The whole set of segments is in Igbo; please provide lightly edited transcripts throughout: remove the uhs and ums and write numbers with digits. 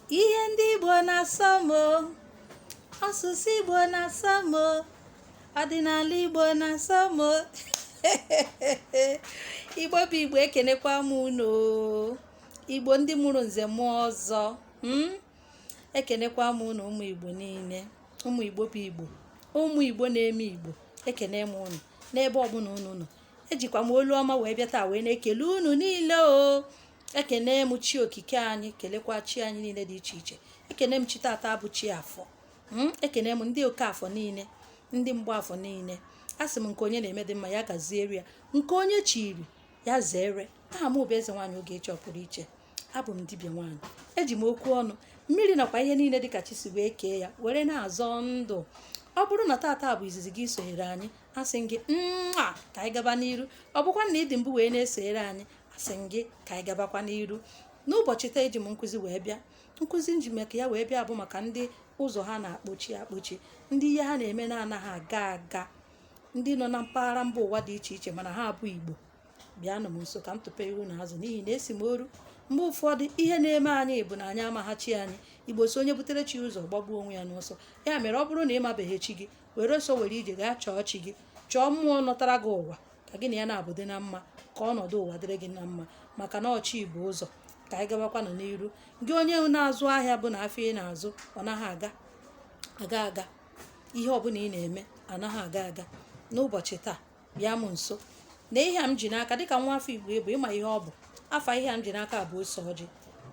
Ihe ndị Igbo na-asọ m o, asụsụ Igbo na-asọ m o, ọdịnala Igbo na-asọ m o. Igbo bụ Igbo, ekenekwa m unu o. Igbo ndị mụrụ nze mụọ ọzọ, Ekenekwa m unu ụmụ Igbo niile, ụmụ Igbo bụ Igbo, ụmụ Igbo na-eme Igbo, ekene m unu n'ebe ọbụla unu nọ. Ejikwa m olu ọma wee bịa taa wee na-ekele unu niile o. Ekene m chi okike anyị, kelekwa chi anyị niile dị iche iche. Ekene m chi tata bụ chi afọ. Ekene m ndị oke afọ niile, ndị mgbaafọ niile. Asị m nke onye na-eme dị mma ya gaziere ya, nke onye chiri ya zere. Aha m bụ Eze Nwaanyị Ogechi Ọpụrụ Iche. Abụ m dibịa nwaanyị. Eji m okwu ọnụ, mmiri nakwa ihe niile dịka chi si wee kee ya were na-azọ ndụ. Ọ bụrụ na tata bụ izizi gị sonyere anyị, asị m gị nwa ka anyị gaba n'iru. Ọ bụkwa na ịdị mbụ wee na-esonyere anyị, asị m gị ka anyị gabakwa n'iru. N'ụbọchị taa eji m nkụzi wee bịa. Nkụzi nji maka ya wee bịa bụ maka ndị ụzọ ha na-akpọchi akpọchi, ndị ihe ha na-eme na-anaghị aga aga, ndị nọ na mpaghara mba ụwa dị iche iche mana ha abụ Igbo. Bịanụ m nso ka m tụpe ihu na azụ n'ihi na esi m oru. Mgbe ụfọdụ ihe na-eme anyị bụ na anyị amagha chi anyị. Igbo so onye butere chi ụzọ gbagbuo onwe ya n'ọsọ. Ya mere ọ bụrụ na ị mabeghị chi gị, were ọsọ were ije gaa chọọ chi gị, chọọ mmụọ nọtara gị ụwa ka gị na ya na-abụ dị na mma, ka ọnọdụ ụwa dịrị gị na mma, maka na ọchị bụ ụzọ. Ka anyị gabakwanụ n'iru. Gị onye na-azụ ahịa bụ na afọ ị na-azụ ọ naghị aga aga aga, ihe ọbụla ị na-eme anaghị aga aga, n'ụbọchị taa bịa m nso na ihe a m ji n'aka dịka nwa afọ Igbo ịbụ ịma ihe ọ bụ. Afa ihe a m ji n'aka bụ ose ọjị.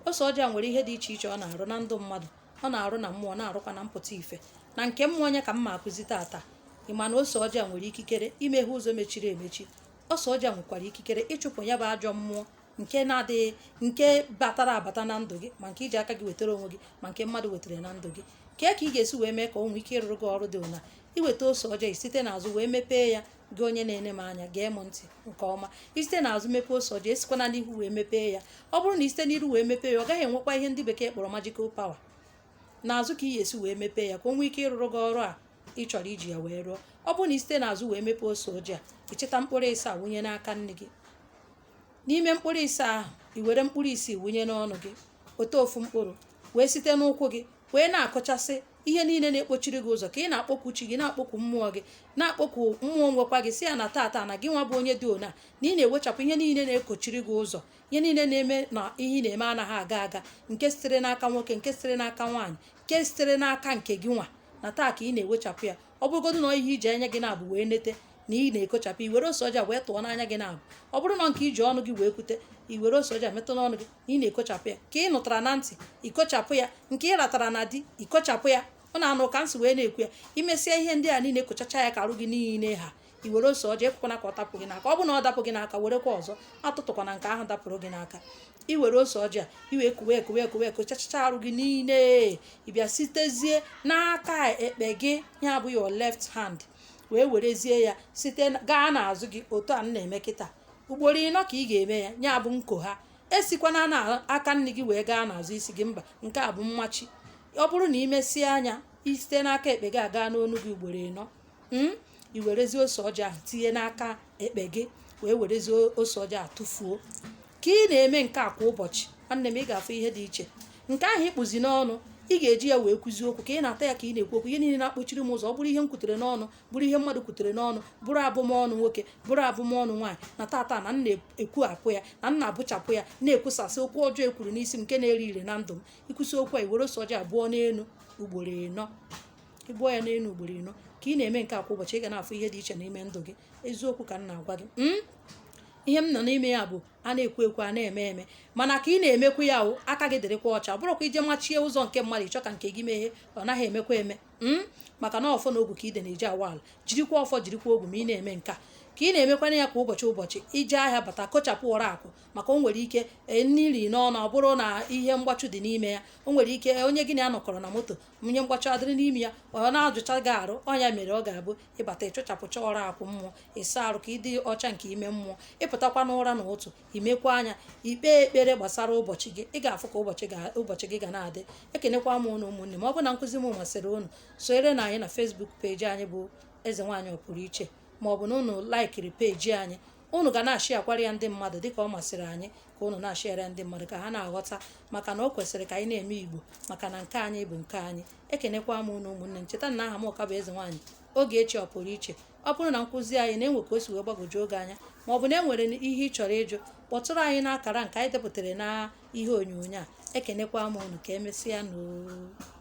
Ose ọjị a nwere ihe dị iche iche ọ na-arụ na ndụ mmadụ. Ọ na-arụ na mmụọ, na-arụkwa na mpụta ife. Na nke mmụọ onye ka m ma akụzi tata. Ị ma na ose ọjị a nwere ikikere imeghe ụzọ mechiri emechi. Ose ọjị a nwekwara ikikere ịchụpụ ya bụ ajọ mmụọ nke na-adịghị, nke batara abata na ndụ gị, ma nke iji aka gị wetara onwe gị, ma nke mmadụ wetara na ndụ gị. Kee ka ị ga-esi wee mee ka o nwee ike ịrụrụ gị ọrụ dị ụna? Iweta ose ọjọọ site n'azụ wee mepee ya. Gị onye na-ene m anya, gee m ntị nke ọma. Isite n'azụ mepee ose ọjọọ, esikwana n'ihu wee mepee ya. Ọ bụrụ na isite n'iru wee mepee ya, ọ gaghị enwekwa ihe ndị bekee kpọrọ magical power. N'azụ ka ị ga-esi wee mepee ya ka o nwee ike ịrụrụ gị ọrụ a ị chọrọ iji ya wee rụọ. Ọ bụrụ na isite n'azụ wee mepee ose ọjọọ a, ịchịta mkpụrụ ịsaa wụnye n'aka nne gị. N'ime mkpụrụ ịsaa ahụ, i were mkpụrụ isii wụnye n'ọnụ gị, ote ofu mkpụrụ, wee site n'ụkwụ gị wee na-akụchasị ihe niile na-ekpochiri gị ụzọ, ka ị na-akpọkwu chi gị, na-akpọkwu mmụọ gị, na-akpọkwu mmụọ nwekwa gị, si ya na tata na gị nwa bụ onye dị ona, na ị na-ewechapụ ihe niile na-ekochiri gị ụzọ, ihe niile na-eme na ihe ị na-eme anaghị aga aga, nke sitere n'aka nwoke, nke sitere n'aka nwaanyị, nke sitere n'aka nke gị nwa, na taa ka ị na-ewechapụ ya. Ọ bụrụgodu na ihe iji anya gị na-abụ wee nete na ị na-ekochapụ, i were ose ọjọọ wee tụọ n'anya gị na-abụ. Ọ bụrụ na nke iji ọnụ gị wee kwute, i were ose ọjọọ metụ n'ọnụ gị na ị na-ekochapụ ya. Ka ị nụtara na ntị, ikochapụ ya. Nke ị ratara na di, ikochapụ ya. Ọ na-anụ ka nsị wee na-ekwu ya. Imesịa ihe ndị a niile, kochacha ya ka arụ gị niile ha, i were ose ọjọọ. Ekwekwana ka ọ dapụ gị n'aka. Ọ bụrụ na ọ dapụ gị n'aka, werekwa ọzọ, atụtụkwana nke ahụ dapụrụ gị n'aka. I were ose ọjọọ a, i wee kuwe kuwe kuwe kochachacha arụ gị niile. Ị bịa sitezie n'aka ekpe gị, ya bụ your left hand, wee werezie ya site gaa n'azụ gị otu a m na-eme kịta. Ugboro ịnọ ka ị ga-eme ya, ya bụ nko ha. Esikwana na aka nne gị wee gaa n'azụ isi gị, mba, nke a bụ mmachi. Ọ bụrụ na ị mesịa anya isite n'aka ekpe gị aga n'onu gị ugboro ịnọ, i werezie ose ọjọọ ahụ tinye n'aka ekpe gị, wee werezie ose ọjọọ a tụfuo. Ka ị na-eme nke a kwa ụbọchị, nwanne m, ị ga-afụ ihe dị iche. Nke ahụ ịkpụzi n'ọnụ, ị ga-eji ya wee kwuzie okwu. Ka ị na-ata ya ka ị na-ekwu okwu, ihe niile na-akpọchiri m ụzọ, ọ bụrụ ihe m kwutere n'ọnụ, bụrụ ihe mmadụ kwutere n'ọnụ, bụrụ abụmọnụ nwoke, bụrụ abụmọnụ nwaanyị, na tata na m na-ekwu apụ ya, na m na-abụchapụ ya, na-ekwusasị okwu ọjọọ ekwuru n'isi m nke na-ere ire na ndụ m. Ikwụsị okwu a, i were ose ọjọọ abụọ n'elu ugboro ịnọ. Ịbụọ ya n'elu ugboro ịnọ. Ka ị na-eme nke a kwa ụbọchị, ị ga na-afụ ihe dị iche n'ime ndụ gị. Eziokwu ka m na-agwa gị. Ihe m nọ n'ime ya bụ a na-ekwu ekwu, a na-eme eme, mana ka ị na-emekwu ya o, aka gị dịrịkwa ọcha. Ọ bụrụkwa ije machie ụzọ nke mmadụ, ịchọ ka nke gị meghee, ọ naghị emekwa eme. Maka na ọfọ na ogu ka ide na-eji awa ala. Jirikwa ọfọ, jirikwa ogu ma ị na-eme nke a. Ka ị na-emekwana ya kwa ụbọchị ụbọchị, ije ahịa bata, kochapụ ụra akụ, maka o nwere ike nri n'ọnụ, ọ bụrụ na ihe mgbachu dị n'ime ya. O nwere ike onye gị na ya nọkọrọ na moto, onye mgbachu adịrị n'ime ya, ọ na-ajụcha gị arụ. Ọnya mere ọ ga-abụ ịbata, ịchụchapụcha ọrụ akwụ mmụọ, ịsa arụ ka ịdị ọcha nke ime mmụọ. Ịpụtakwa n'ụra n'ụtụ, imekwa anya ikpe ekpere gbasara ụbọchị gị, ị ga-afụ ka ụbọchị gị ga na-adị. Ekenekwa m ụnụ ụmụnne m. Ọ bụ na nkụzi m masịrị ụnụ, sonyere na anyị na Facebook page anyị bụ Eze Nwaanyị Ọpụrụ Iche, ma ọ bụ na ụnụ likeiri page anyị. Unu ga na-asharekwara ya ndị mmadụ dịka ọ masịrị anyị ka unu na-ashare ya ndị mmadụ ka ha na-aghọta, maka na o kwesịrị ka anyị na-eme Igbo, maka na nke anyị bụ nke anyị. Ekenekwa m unu, ụmụnne m. Cheta na aha m ka bụ Eze Nwaanyị Ogechi. Ọ pụrụ iche, ọ bụrụ na nkụzi anyị na-enwe ka o si wee gbagwoju oge anya, ma ọ bụ na e nwere ihe ị chọrọ ịjụ, kpọtụrụ anyị n'akara nke anyị depụtara na ihe onyonyo a. Ekenekwa m unu. Ka emesịa n'oo.